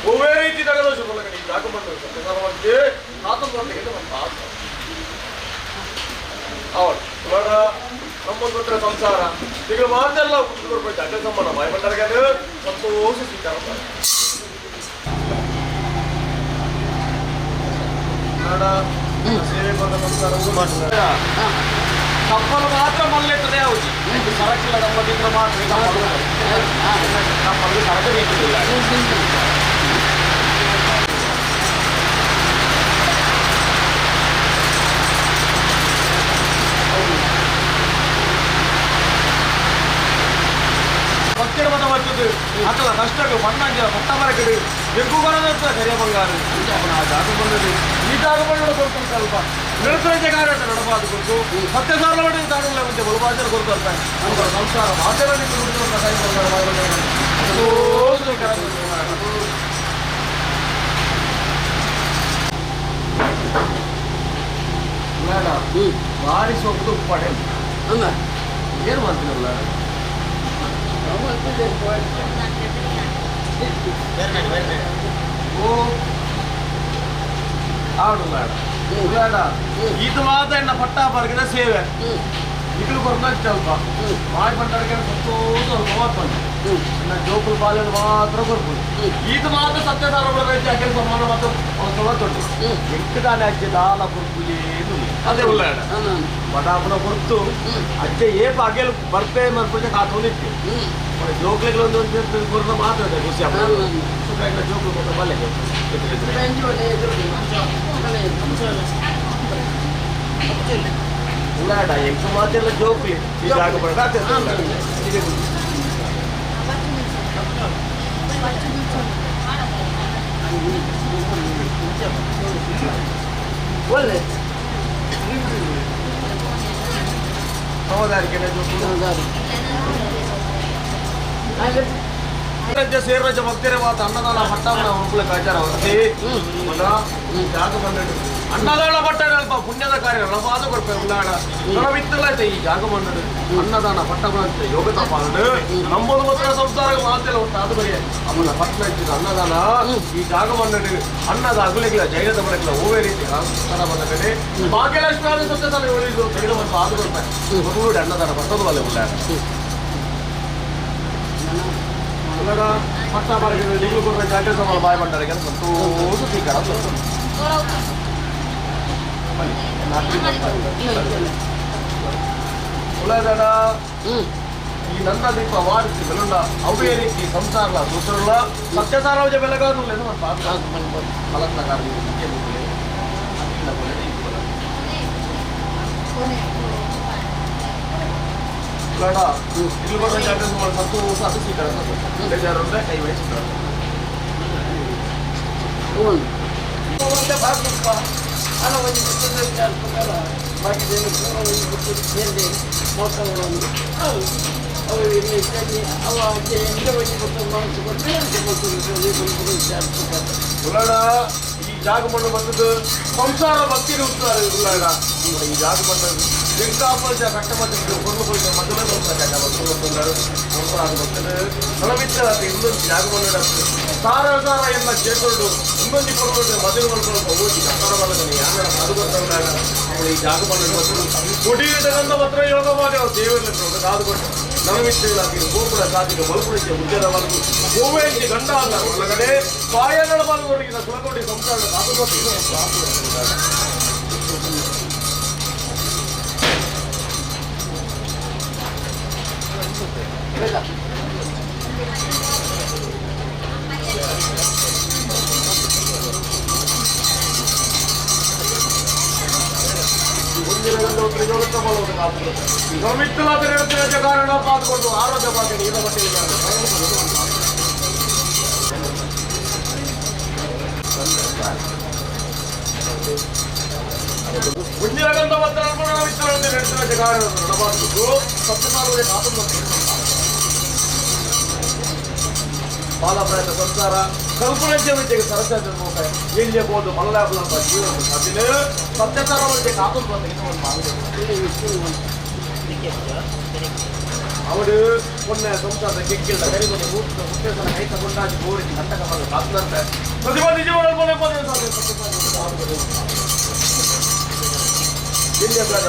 ಒವ್ವೇ ರೀತಿ ತಗದೋಷ ಬಲ್ಲಗಡೆ ಈ ಜಾಗ ಬಂದು ಸತ್ಯಸಾರವಾಗಿ ಆತಂಕ ನಮ್ಮ ಅವಳು ಇವಾಗ ನಮ್ಮೊಂದು ಸಂಸಾರ ಈಗ ಮಾತೆಲ್ಲ ಕೊಡ್ಬೇಕು ಅಡ್ಡ ಸಂಬಂಧ ಬಾಯ್ಬಂಡರಿಗೆ ಸಂತೋಷ ಸ್ವೀಕಾರ ಸೇವೆ ಬಂದ ಸಂಸಾರ ಕಪ್ಪಲು ಮಾತ್ರ ಮಲ್ಲೆತ್ತದೆ ಹೌದು ಸರಕಿಲ್ಲ ನಮ್ಮ ದಿನ ಮಾತ್ರ ನಮ್ಮಲ್ಲಿ ಸರಕು ಬೇಕಿಲ್ಲ. ಭಕ್ತರ ಮತ ಬರ್ತದೆ ಅಕಲ ಕಷ್ಟಗಳು ಮಣ್ಣಾಗಿ ಪಟ್ಟ ಮರಕಡು ಎಗ್ಗು ಬರೋದ ಕರಿಯ ಬಂಗಾರು ಅವನ ಆ ಜಾಗ ಬಂದದ್ದು ಈ ಜಾಗ ಬಂದ ಕೊಡ್ತು ಸ್ವಲ್ಪ ನಿರತರಜೆ ಕಾರ್ಯ ನಡಬಾದು ಕೊಡ್ತು ಸತ್ಯಸಾರ ಮಟ್ಟಿಗೆ ತಾಡಲ್ಲ ಮುಂಚೆ ಬಲುಬಾಜರ ಕೊಡ್ತು ಅಂತ ನಮ್ಮ ಸಂಸಾರ ಮಾತೆಲ್ಲ ಭಾರಿ ಸೊಪ್ಪು ಉಪ್ಪಾಡೆ ಏನು ಮಾಡ್ತೀನಲ್ಲ ಇದು ಮಾತ್ರ ಎನ್ನ ಪಟ್ಟ ಬರ್ಗದ ಸೇವೆ ಇಗಳು ಬರ್ನ ಅಲ್ಪ ಮಾಡಿ ಬಂಡಾರಕ್ಕೆ ಸಂತೋಷ ಮಾತ್ರ ಎನ್ನ ಜೋಕುಲು ಬಾಲ್ಯದ ಮಾತ್ರ ಕೊರ್ಬೋದು ಇದು ಮಾತ್ರ ಸತ್ಯದಾರ ಕೆಲಸ ಮಾಡ ಮಾತ್ರ ತೊಗೊಂಡು ಎಂಟು ಅಜ್ಜೆ ದಾಲ ಕೊರ್ಪು ಏನು ಅದೇ ಉಳ್ಳಾಡ ಬಡಾಪುನ ಕೊರ್ತು ಅಜ್ಜೆ ಏಪ ಅಗೆಲ್ ಬರ್ಪೆ ಮರ್ಪುಜೆ ಕಾತೊಂದಿತ್ತು ಜೋಕ್ಲೆಗಳು ಒಂದು ಕೊರ್ನ ಮಾತ್ರ ಅದೇ ಖುಷಿ ಸುಮ್ಮನೆ ಜೋಕ್ಲು ಕೊಟ್ಟ ಬಲ್ಲೆ ಉಳ್ಳಾಡ ಎಂಟು ಮಾತೆಲ್ಲ ಜೋಕ್ಲಿ ಈ ಜಾಗ ಬರೋದು ಒಳ್ಳೆ ಸೇರ್ರಜ ಭಕ್ತರ ಮಾತು ಅನ್ನದಾನ ಪಟ್ಟವನ ಉಂಪುಲ ಕಾಚಾರ ಜಾಗ ಬಂದಡು ಅನ್ನದಾನ ಪಟ್ಟ ಅಲ್ಪ ಪುಣ್ಯದ ಕಾರ್ಯ ನಳಪಾದ ಕೊಡ್ಪೆ ಉಳ್ಳಾಡ ನಳವಿತ್ತಲ್ಲ ಈ ಜಾಗ ಬಂದಡು ಅನ್ನದಾನ ಪಟ್ಟವನ ಯೋಗ ತಪ್ಪಾಡು ನಂಬುದು ಮಾತ್ರ ಸಂಸಾರ ಮಾತೆಲ್ಲ ಒಟ್ಟು ಅದು ಬರೀ ಅವನ ಪಟ್ಟಣ ಇಚ್ಚಿದ ಅನ್ನದಾನ ಈ ಜಾಗ ಬಂದಡು ಅನ್ನದ ಅಗುಲಿಗಿಲ್ಲ ಜೈನದ ಬರಕಿಲ್ಲ ಹೂವೇ ರೀತಿ ಸಂಸಾರ ಬಂದ ಕಡೆ ಭಾಗ್ಯಲಕ್ಷ್ಮಿ ಸತ್ಯ ಉಳಿದು ಕಡಿಮೆ ಮತ್ತು ಆದು ಕೊಡ್ಪೆ ಅನ್ನದಾನ ಬರ್ತದ ಅಲ್ಲ ಉಳ್ಳಾಡ ಪಟ್ಟ ಬರಗಿನ ಕೊಡ್ರೆ ಜಾಗ ಸಮಾನ ಬಾಯ್ ಬಂಡಾರಿಗೆ ಸಂತೋಷ ಸ್ವೀಕಾರ ಉಳ್ಳಾಡ ಈ ನನ್ನ ದೀಪ ವಾರಿಸಿ ಬೆಲುಂಡ ಅವೇ ರೀತಿ ಸಂಸಾರ ಸೂತ್ರಲ್ಲ ಸತ್ಯಸಾರವಜ ಬೆಲಗಾದು ಇಲ್ಲಿ ಕೊಡ್ರೆ ಜಾಗ ಸಮಾನ ಸಂತೋಷ ಅದು ಸ್ವೀಕಾರ ಬೇಜಾರುಂಡೆ ಕೈ ವಹಿಸಿದ್ದಾರೆ ಉಳ್ಳಾಡ ಈ ಜಾಗ ಮಣ್ಣು ಬಂದದ್ದು ಸಂಸಾರ ಭಕ್ತಿ ಉತ್ತಾರೆ ಉಳ್ಳಾಡ ಈ ಜಾಗ ಬಂದದ್ದು ವೆಂಕಟಾಪುರ ಕಟ್ಟ ಮತ್ತೆ ಕೊರ್ಲು ಕೊಯ್ದು ಮೊದಲೇ ಬಂತಾರೆ ನಲವಿತ್ತ ಇನ್ನೊಂದು ಜಾಗ ಮಣ್ಣು ಸಾರ ಸಾರ ಎಲ್ಲ చేಕೊಂಡು ಇನ್ನೊಂದು ಕೊರ್ಲು ಮೊದಲು ಮಾಡ್ಕೊಂಡು ಹೋಗಿ ಸಂಸಾರ ಬಲ್ಲದನೆ ಯಾರ ಅದು ಬರ್ತಾರೆ ಅವಳು ಈ ಜಾಗ ಮಣ್ಣು ಬಂದು ಕೊಡಿಯಿಡಗಂದ ಮಾತ್ರ ಯೋಗ ಮಾಡಿ ಅವ್ರು ದೇವರಲ್ಲಿ ಕಾದು ಕೊಟ್ಟು ನಲವಿತ್ತ ಗೋಪುರ ಸಾಧಿಗೆ ಮಲ್ಪುರಕ್ಕೆ ಉದ್ಯದ ಮಲ್ಪು ಗೋವೆಂಜಿ ಗಂಡ ಅಲ್ಲ ಒಳಗಡೆ ಪಾಯಗಳ ಬಾಲ್ಗೊಳಗಿನ ಸುಲಕೋಟಿ ಸಂಸಾರ ಕಾದು ಕಾರಣ ಪಾತ್ಕೊಂಡು ಆರೋಗ್ಯ ಪಾತ್ರ ನೀರ ಮಟ್ಟಿಗೆ ಮುಂದಿನ ಮಾತ್ರ ಕಾರಣ ಬಾಲಪ್ರಾಯದ ಸಂಸಾರ ಕಲ್ಪನೆ ವಿದ್ಯೆಗೆ ಸರಸ ಎಲ್ಲಿ ಬೋದು ಮಲ್ಲಾಬಲ ಜೀವನ ಸಾಧ್ಯ ಸತ್ಯತಾರ ವಿದ್ಯೆ ಕಾಪುಲ್ ಬಂದ ಇನ್ನೂ ಒಂದು ಅವಡು ಮೊನ್ನೆ ಸಂಸಾರದ ಕೆಕ್ಕಿಲ್ಲ ಕರಿಗೊಂಡು ಮುಟ್ಟೆಸನ ಕೈ ತಗೊಂಡಾಗಿ ಬೋರಿಗೆ ಕಂಟಕ ಬಂದು ಕಾತುನಂತೆ ಪ್ರತಿಭಾ ನಿಜವಾದ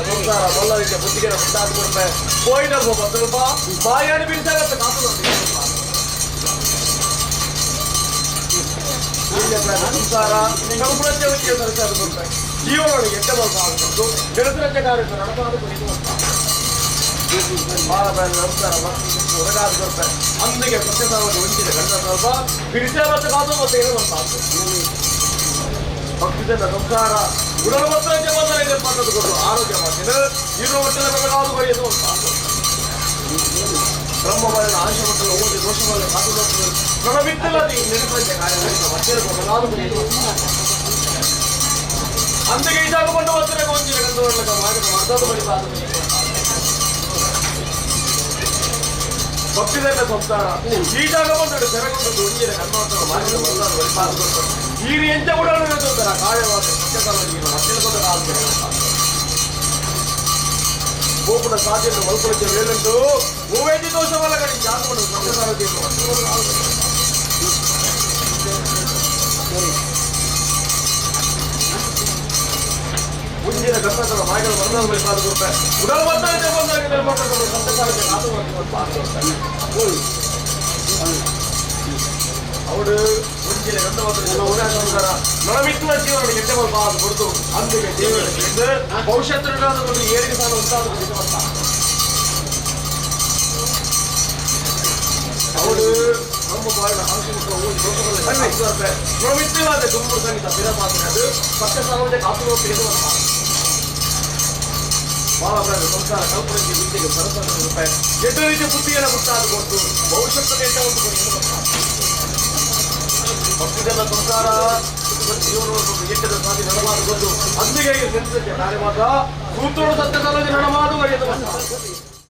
ಸಂಸಾರ ಬಲ್ಲರಿಗೆ ಬುದ್ಧಿಗೆ ಮುಟ್ಟಾದ ಕೊಡ್ಪೆ ಹೋಯಿನಲ್ವ ಬತ್ತಲ್ಪ ಬಾಯಾಡಿ ಬೀಳ್ಸಾಗತ್ತೆ ಕಾತು ಸಂಸಾರ ಕಲ್ಪನಕ್ಕೆ ಸರ್ಕಾರ ಕೊಡ್ಪೆ ಜೀವನೊಳಗೆ ಎಡ್ಡ ಆಗಬೇಕು ಗೆಳತರಕ್ಕೆ ಕಾರ್ಯ ನಡಪಾದ ನಮಸ್ಕಾರ ಒಳಗಾದ ಕೊಡ್ಪೆ ಅಂದಿಗೆ ಸತ್ಯಸಾವಾಗಿ ಹೊಂದಿದೆ ಗಂಡ ಸ್ವಲ್ಪ ಬಿಡಿಸೇ ಮತ್ತು ಕಾದು ಮತ್ತೆ ಏನು ಅಂತ ಭಕ್ತಿದ ಸಂಸಾರ ಗುಣಮಟ್ಟಕ್ಕೆ ಬಂದರೆ ಕೊಟ್ಟು ಆರೋಗ್ಯ ಮಾಡ್ತೀನಿ ಇರುವ ಮಟ್ಟದ ಬೆಳಗಾದು ಬರೆಯೋದು ಅಂತ ಬ್ರಹ್ಮಬಾಲಿನ ಆಶಮಟ್ಟದ ಓದಿ ದೋಷಬಾಲ ಕಾದು ಪ್ರಣವಿತ್ತಲದಿ ನೆನಪಂತೆ ಕಾರ್ಯ ಮತ್ತೆ ಬೆಳಗಾದು ಬರೆಯೋದು ಅಂದಿಗೆ ಈಜಾಗಕೊಂಡು ಒತ್ತಡ ಕೊಂಚಿನ ಗಂಧವರ್ಣಕ ಮಾರ್ಗದ ಮರ್ದಾದು ಬರಿಬಾರದು ಭಕ್ತಿದಲ್ಲ ಸಂಸಾರ ಈಜಾಗಕೊಂಡು ಸೆರಗೊಂಡು ಒಂಜಿನ ಕನ್ನೋತ್ತರ ಮಾರ್ಗದ ಮರ್ದಾದು ಬರಿಬಾರದು ಈ ಎಂಚ ಕೂಡ ಕಾರ್ಯವಾದ ಸತ್ಯಕಾಲದಲ್ಲಿ ಮತ್ತೆ ಗೋಪುರ ಸಾಧ್ಯತೆ ಮಲ್ಕೊಳಕ್ಕೆ ವೇಳುಂಟು ಓವೇಜಿ ದೋಷವಲ್ಲ ಕಡೆ ಜಾಗವನ್ನು ಸತ್ಯಕಾಲದಲ್ಲಿ ಮುಂದಿನ ಗಂಧದ ಮಾಯಗಳ ಮರ್ದಾದ ಬಳಿ ಪಾದ ಕೊಡ್ತಾರೆ ಉಡಲ್ ಬಂದಾಗ ಬಂದಾಗ ಸತ್ಯಕಾಲಕ್ಕೆ ಕಾದು ಅವಳು ಮುಂಚಿನ ಗಂಧವಂತರ ನಳಮಿತ್ತಲ ಜೀವನ ಎಡ್ಡೆ ಪಾದ ಕೊಡ್ತು ಅಂದಿಗೆ ಜೀವನ ಭವಿಷ್ಯತ್ತು ಏಳಿಗೆ ಸಾಲ ಉಂಟಾದ ಅವಳು ನಮ್ಮ ಬಾಳಿನ ನಳಮಿತ್ತಲಾದ ಗುಂಪು ಸಂಗೀತ ಬಿರಪಾತ್ರೆ ಸತ್ಯ ಸಾಲವೇ ಕಾತು ಬಾಲಪ್ರಾಯ ಸಂಸಾರ ಕಲ್ಪನೆಗೆ ವಿದ್ಯೆಗೆ ಸರಸರ ರೂಪಾಯಿ ಎಡ್ಡು ರೀತಿಯ ಬುದ್ಧಿಯನ್ನು ಗುಟ್ಟಾದ ಕೊಟ್ಟು ಭವಿಷ್ಯದಲ್ಲಿ ಎಡ್ಡವನ್ನು ಭಕ್ತಿದೆಲ್ಲ ಸಂಸಾರ ಜೀವನವನ್ನು ಎಟ್ಟದ ಸಾಧಿ ನಡಮಾಡು ಬಂದು ಅಂದಿಗೆ ಕಾರ್ಯವಾದ ಸೂತ್ರೋಡು ಸತ್ಯ ಸಲೋಜಿ ನಡಮಾಡು.